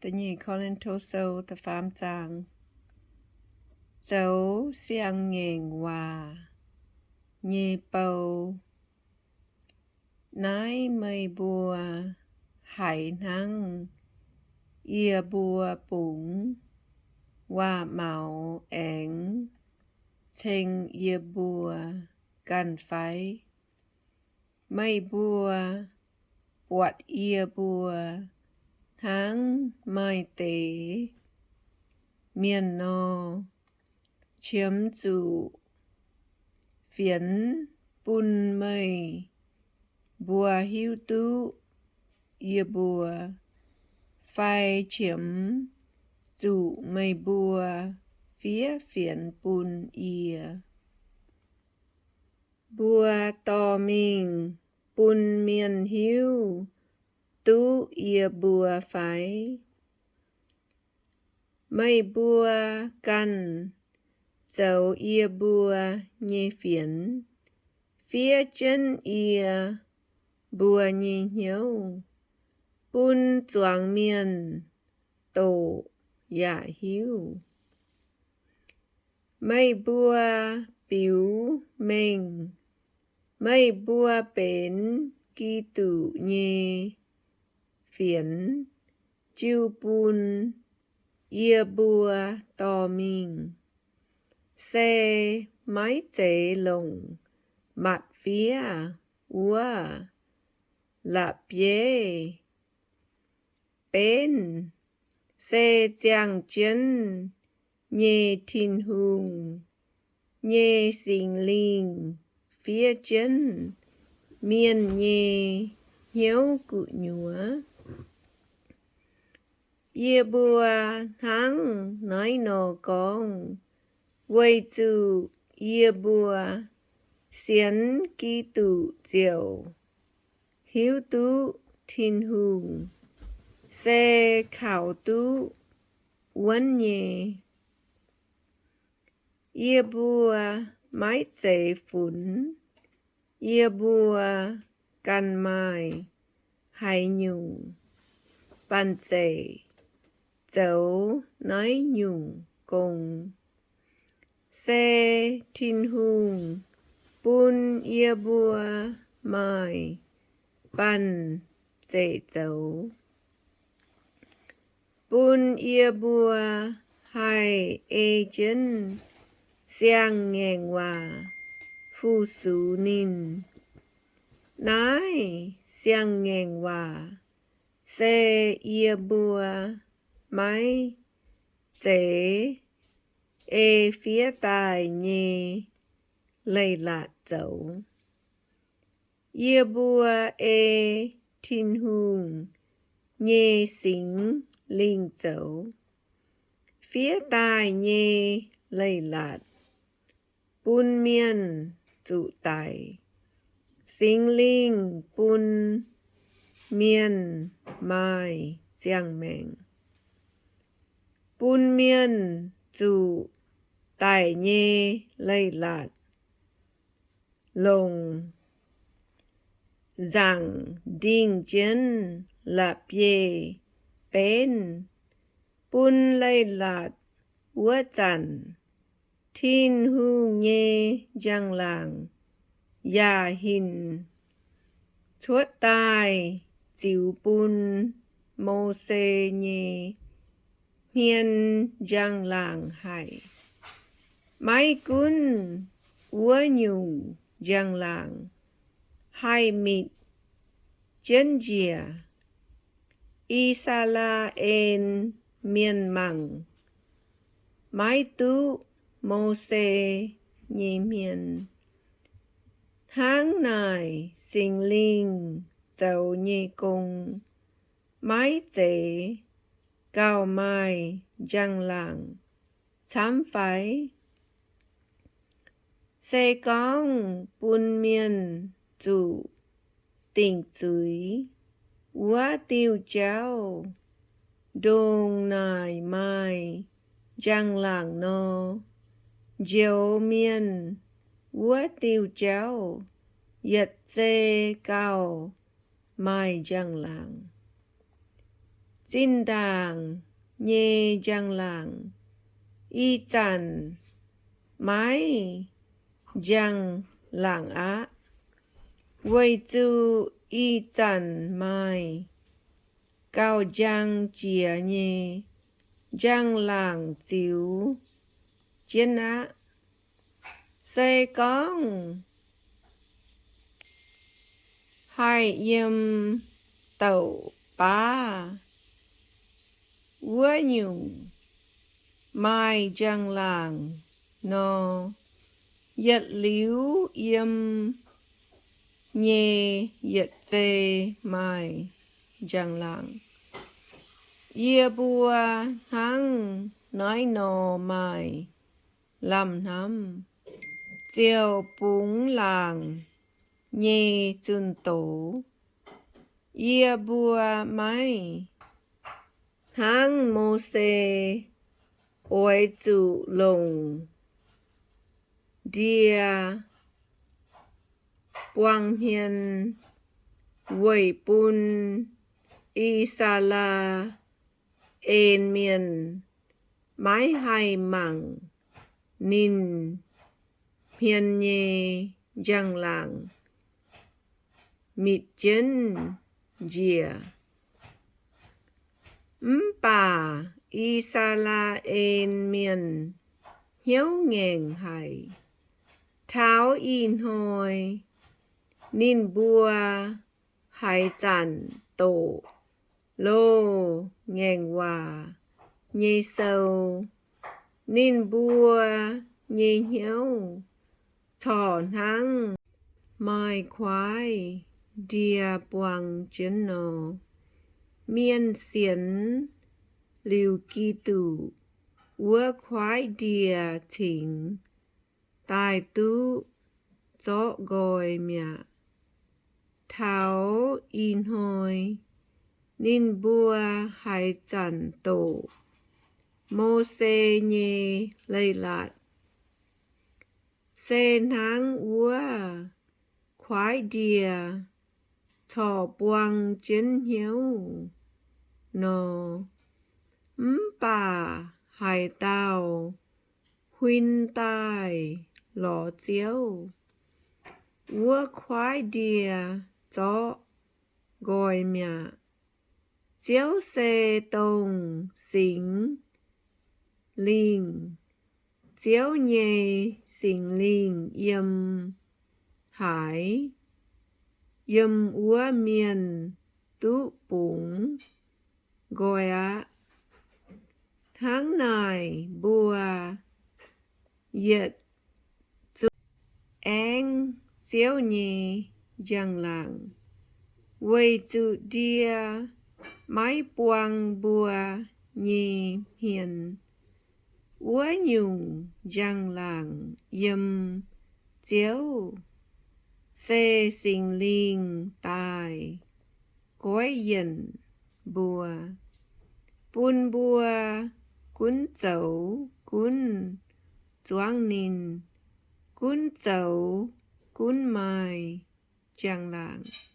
Da'nyeic Ko^lin^to Sou da'faam zaang. Zoux siang-ngaengc waac nyei bou. Naaiv meih mbuo haiz hnangv yie mbuo bungx waac-maux aengx ceng yie mbuo ganh fai? Meih mbuo buatc yie mbuo hnangv maaih deix mienh nor, qiemx zuqc fienx bun meih mbuo hiuv duqv yie mbuo, fai qiemx zuqc meih mbuo fiev fienx bun yie? Mbuo dorh mingh bun mienh hiuv duqv yie mbuo fai? Meih mbuo ganh zoux yie mbuo nyei fienx, fiev jienv yie mbuo nyei hnyouv bun zuangx mienh doqc yaac hiuv. Meih mbuo biux mengh meih mbuo benx Giduc nyei fienx jiu bun yie mbuo dorh mingh, se maiv zeiz longc matc fiev wuov la'bieiv benv, se ziangh jienv nyei Tin-Hungh nyei Singx Lingh fiev jienv mienh nyei hnyouv gu'nyuoz. Yie mbuo hnangv naaiv nor gorngv weic zuqc yie mbuo sienx Giduc ziouc hiuv duqv Tin-Hungh se kaux duqv wuonv nyei. Yie mbuo maiv zeiz funx yie mbuo ganh maaih haaix nyungc banh zeic zoux naaiv nyungc gong. Se Tin-Hungh bun yie mbuo maaih banh zeic zoux, bun yie mbuo haih ei jienv siang-ngaengc waac fu-sux ninh. Naaiv siang-ngaengc waac se yie mbuo maiv zeiz ei fiev daaih nyei leiz-latc zoux. Yie mbuo ei Tin-Hungh nyei Singx Lingh zoux. Fiev daaih nyei leiz-latc bun mienh zuqc daic. Singx Lingh bun mienh maaih ziangh maengc, bun mienh zuqc daic nyei leiz-latc longc nzaangc ndingh jienv la'bieiv-benv, bun leiz-latc wuov zanc Tin-Hungh nyei njang-laangc yaac hinc cuotv daaih ziux bun Mose nyei hmien njang-laangc haic. Maiv gunv wuov nyungc njang-laangc haih mitc jienv njiec. I^saa^laa^en Mienh mangc maiv duqv Mose nyei hmien. Hnangv naaic Singx Lingh zoux nyei gong maiv zeiz gauh maaih njang-laangc camv fai? Se gorngv bun mienh zuqc dingc zuiz wuov diuh jauv ndongc naaic maaih njang-laangc nor, njoux mienh wuov diuh jauv yietc zei gauh maaih njang-laangc. Zinh ndaangc nyei njang-laangc ih zanc maiv njang-laangc aqv, weic zuqc ih zanc maaih gauh njang jiex nyei njang-laangc ziux jienv aqv. Se gorngv haih yiem douc baav wuov nyungc maaih njang-laangc nor, yietc liuz yiem nyei yietc zei maaih njang-laangc. Yie mbuo hnangv naaiv nor maaih lamh hnamv, ziouc bungx laangc nyei zunh doz. Yie mbuo maiv hnangv Mose oix zuqc longc ndie buang hmien weic bun I^saa^laa^en Mienh maiv haih mangc ninh hmien nyei njang-laangc mitc jienv njiec. Mv baac I^saa^laa^en Mienh hnyouv ngaengc haic. Taux ih hnoi ninh mbuo haaix zanc doqc loz-ngaengc waac nyei sou, ninh mbuo nyei hnyouv corc hnangv maaih kuaaiv ndie buang jienv nor. Mienh sienx liuz Giduc, wuov kuaaiv ndie cingx daaih duqv zorqv nqoi mi'aqv. Taux ih hnoi ninh mbuo haaix zanc doqc Mose nyei Leiz-Latc, se hnangv wuov kuaaiv ndie corc buang jienv hnyouv nor. Mv baac haaix dauh huin daaih lorz Ziouv, wuov kuaaiv ndie zorqv nqoi mi'aqv. Ziouv se dongh Singx Lingh. Ziouv nyei Singx Lingh yiem haaix, yiem wuov mienh duqv bungx nqoi aqv. Hnangv naaic mbuo yietc zungv aengv Ziouv nyei njang-laangc, weic zuqc ndie maiv buang mbuo nyei hmien. Wuov nyungc njang-laangc yiem Ziouv, se Singx Lingh daaih goiv yienc mbuo, bun mbuo gunv zoux gunv zuangv ninh, gunv zoux gunv maaih njang-laangc.